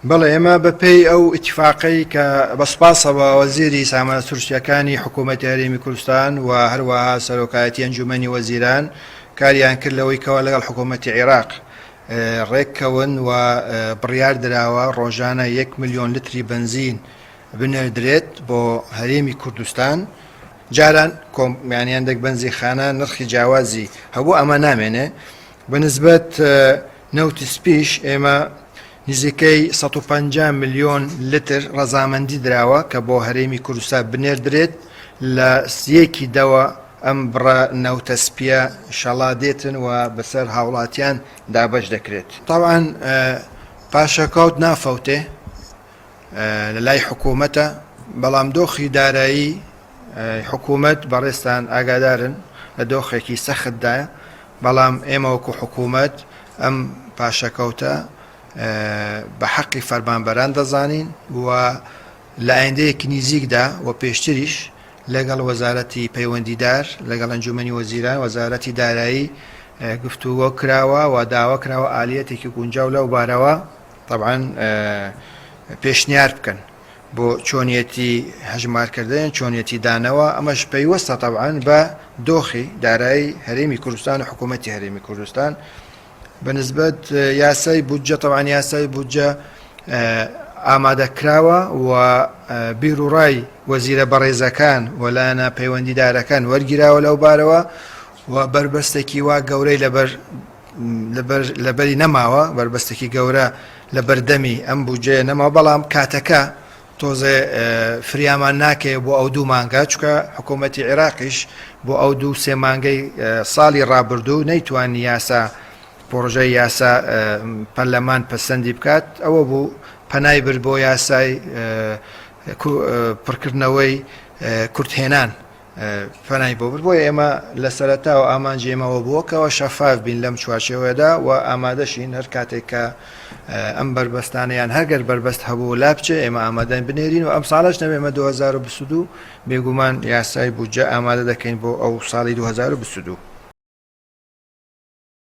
بەڵێ ئێمە بە پێی ئەو ئیتیفاقەی کە بە سوپاسەوە وەزیری سامانە سروشتیەکانی حکوومەتی هەرێمی کوردستان و هەروەها سەرۆکایەتی ئەنجومەنی وەزیران کاریان کرد لەوەی کەوا لەگەڵ حکوومەتی عێراق ڕێککەون و بڕیار دراوە ڕۆژانە یەک ملیۆن لتری بەنزین بنێردرێت بۆ هەرێمی کوردستان. جاران کۆمپانیان هەندێک بەنزینخانە نرخی جیاوازی هەبوو ئەمە نامێنێ بە نسبەت نەوتی سپیش ئێمە نزیکەی 150 ملیۆن لتر ڕەزامەندی دراوە کە بۆ هەرێمی کوردستان بنێردرێت لە سیەکی دەوە ئەم بڕە نەوتە سپیە شەڵا دێتن و بەسەر هاوڵاتیان دابەش دەکرێت. تەبعەن پاشەکەوت نافەوتێ لە لای حکوومەتە، بەڵام دۆخی دارایی حکوومەت بەڕێزتان ئاگادارن لە دۆخێکی سەختدایە، بەڵام ئێمە وەکو حکوومەت ئەم پاشەکەوتە بە حەقی فەرمانبەران دەزانین و لە ئایندەیەکی نیزیکدا و پێشتریش لەگەڵ وەزارەتی پەیوەندیدار، لەگەڵ ئەنجوومەنی وەزیران، وەزارەتی دارایی گفتوگۆ کراوە و داوا کراوە ئالیەتێکی گونجاو لەو بارەوە تەبعەن پێشنیار بکەن بۆ چۆنیەتی هەژمارکردن، چۆنیەتی دانەوە، ئەمەش پەیوەستە تەبعەن بە دۆخی دارایی هەرێمی کوردستان و حکوومەتی هەرێمی کوردستان. بە نسبەت یاسای بودجە تەبعەن یاسای بودجە ئامادە کراوە و بیروڕای وەزیرە بەڕێزەکان و لایەنە پەیوەندیدارەکان وەرگیراوە لەو بارەوە و بەربەستێکی وا گەورەی لەبەر لەبەری نەماوە، بەربەستێکی گەورە لە بەردەمی ئەم بودجەیە نەماوە، بەڵام کاتەکە تۆزێ فریامان ناکەوێت بۆ ئەو دوو مانگە، چونکە حکوومەتی عێراقیش بۆ ئەو دوو سێ مانگەی ساڵی ڕابردوو نەیتوانی یاسا پڕۆژەی یاسا پەرلەمان پەسەندی بکات، ئەوە بوو پەنای برد بۆ یاسای پڕکردنەوەی کورتهێنان. پەنای بۆ برد، بۆیە ئێمە لە سەرەتاوە ئامانجی ئێمە ئەوە بووە کەوا شەفاف بین لەم چوارچێوەیەدا و ئامادەشین هەر کاتێک کە ئەم بەربەستانە یان هەرگەر بەربەست هەبوو لا بچێ ئێمە ئامادەین بنێرین و ئەم ساڵەش نەبێ ئێمە 2022 بێگومان یاسای بودجە ئامادە دەکەین بۆ ئەو ساڵی 2022.